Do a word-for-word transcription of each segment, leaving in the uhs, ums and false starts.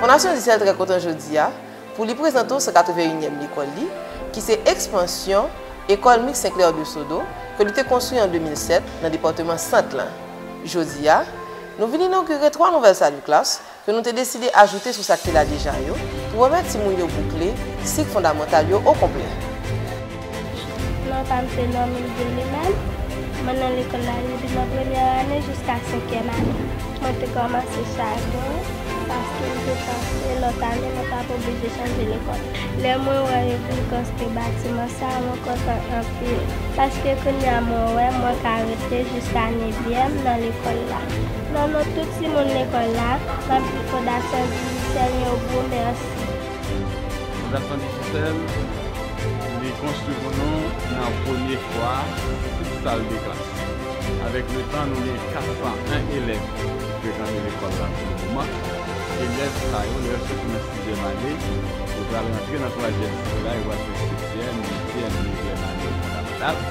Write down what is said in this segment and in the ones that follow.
Fondasyon Dicel trè kontan jodi a pou li prezante w san katrevennyèm lekòl li, ki se ekspansyon Ekòl Miks Saint Clair de Sodo, ke li te konstwi an de mil sèt nan depatman Sant lan. Jodi a, nou vin inogire twa nouvèl sal de klas ke nou te deside ajoute sou sa k te la deja yo, pou pèmèt timoun yo boukle sik fondamantal yo okonplè. Non pa m se Normil Delimèn. Mwen nan lekòl la depi nan premyè ane jiska senkyèm ane. Mwen te kòmanse chagren paske m te panse lòt ane mwen t ap oblije chanje lekòl. Lè mwen wè yo vin konstwi batiman sa, mwen kontan anpil. Paske kounye a mwen wè mwen ka rete jiska nevyèm nan lekòl la. Nan non tout timoun lekòl la, m ap di Fondasyon Digicel yon gwo mèsi. Fondasyon Digicel, li konstwi pou nou nan premye fwa sis sal de klas. Avèk letan, nou gen kat san en elèv ki frekante lekòl la pou le moman. Elèv sa yo, lè yo soti nan sizyèm ane, yo pral rantre nan twazyèm sik la, yo pral fè setyèm, uityèm, nevyèm ane fondamantal.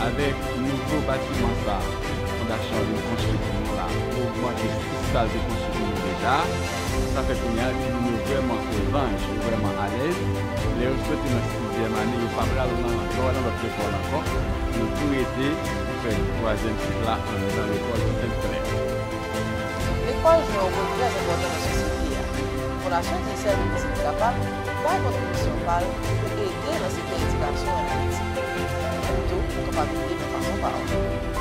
Avèk nouvo batiman sa, fondasyon an vin konstwi pou nou la, ogmante sis sal de konstwi pou nou deja. Sa fè kounye a, timoun yo vrèman ozanj, yo vrèman alèz. Lè yo soti nan sizyèm ane, yo pa pral nan, ankò nan lòt lekòl ankò. Yo tou rete pou fè twazyèm sik la anndan lekòl Sent Klè. Lekòl jwe yon wòl trè enpòtan nan sosyete a. Fondasyon Digicel vin santi kapab bay kontribisyon pa l pou ede nan sektè edikasyon an Ayiti. Ou tou, ou kapab ede nan fason pa w.